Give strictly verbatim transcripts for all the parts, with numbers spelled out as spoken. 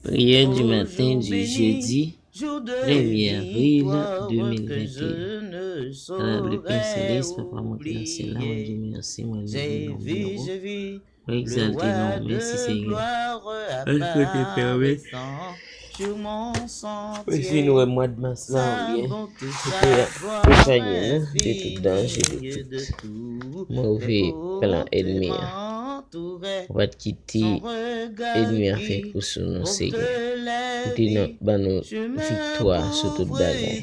Prière du matin du jeudi premier avril deux mille vingt et un. À le Père Céleste, Papa, monte nan syèl la, mwen di w mèsi, mwen leve non w, mwen egzalte non w, mèsi Senyè. Paske w te pèmèt mwen fini wè mwa de mas la, oubyen ou te epanyen nou de tout danje, de tout move plan ènmi an. Ou pa t kite ènmi an fè kou sou nou, Senyè. Ou te nan, ban nou viktwa sou tout bagay.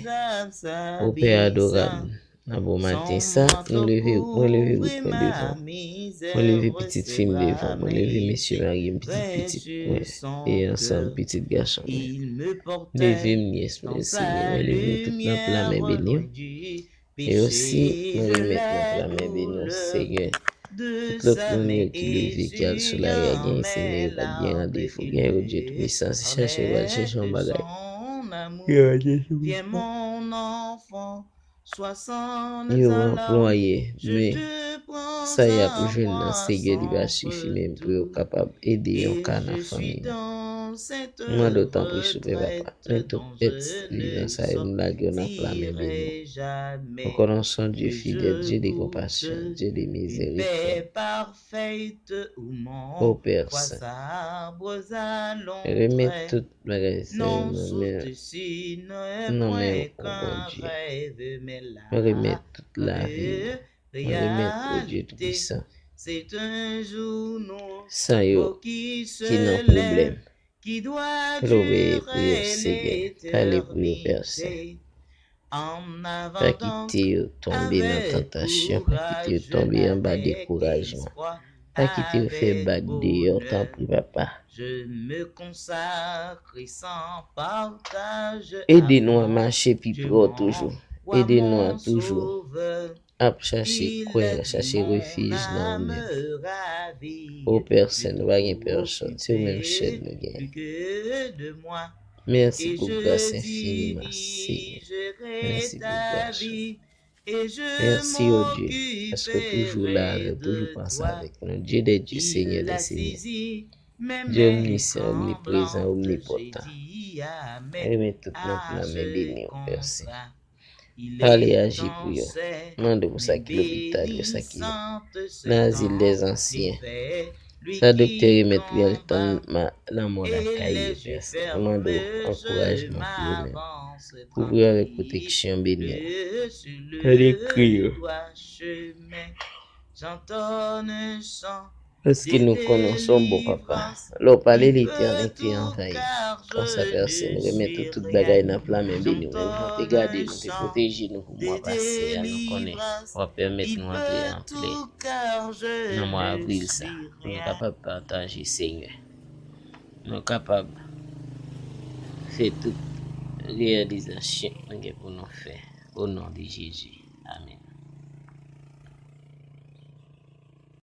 O Pè adorab, nan bon maten sa, nou leve, mwen leve wout mwen devan. Mwen leve pitit fi m devan. Mwen leve mesye mari m, pitit pitit mwen, e ansanm pitit gason mwen. Leve m, nyès mwen, Senyè. Mwen leve tout nan pla men beni w. E osi, mwen remèt nan pla men beni w, Senyè. Tout lòt moun yo ki leve, ki al sou lari a, gen Senyè, yo pa t gen randevou, gen yo, Dye Toupisan, se chèche yo al chèche yon bagay. Yo pa t gen sou yo anplwaye, men sa y ap jwenn nan, Senyè, li pa sifi menm pou yo kapab ede yon ka nan fanmi nou. Mwen mande w tanpri, souple, Papa. Men tout èt vivan sa yo, m lage yo nan pla men beni w. Ou konnen w se yon Dye fidèl, Dye de konpasyon, Dye de mizèrikòd. O Pè Sen, remèt tout bagay sa yo nan men, nan men w, o Bondye. Mwen remèt tout lavi m. Mwen remèt, o Dye Toupisan, san yo ki nan pwoblèm. Plobe pou yo, Senyè. Pale pou yo, Pè Sen. Pa kite yo tonbe nan tantasyon. Pa kite yo tonbe anba dekourajman. Pa kite yo fè bak deyò, tanpri, Papa. Ede nou a mache pi pre w toujou. Ede nou a toujou ap chache kwen, chache refij nan ou menm. O Pè Sen, nou pa gen pèsòn, se ou menm sèl nou gen. Mèsi pou gras enfiniman, Senyè. Mèsi pou gras ou. Mèsi, o Dye, paske w toujou la avè, toujou panse avèk nou. Dye dè dye, Senyè dè senyè. Dye omnisyan, omniprezan, omnipotan. Remèt tout nan pla men beni w, Pè Sen. Pale, aji pou yo. Mande pou sa ki lopital yo, sa ki nan azil dèzansyen. Sa doktè remèt pou y al tann ma-, lanmò lakay yo, Pè Sen. Mande w ankourajman pou yo menm. Kouvri yo avèk pwoteksyon, beni yo. Tande kri yo. Paske nou konnen w se yon bon papa. Lè w pale, letènite anvayi. Konsa, Pè Sen, nou remèt ou tout bagay nan pla men beni w. Nou te gade, nou te pwoteje nou pou mwa pase a. Nou konnen w ap pèmèt nou antre an plè nan mwa avril sa. Pou nou kapab pataje, Senyè. Nou kapab fè tout reyalizasyon nou gen pou nou fè. O non de Jezi. Amèn.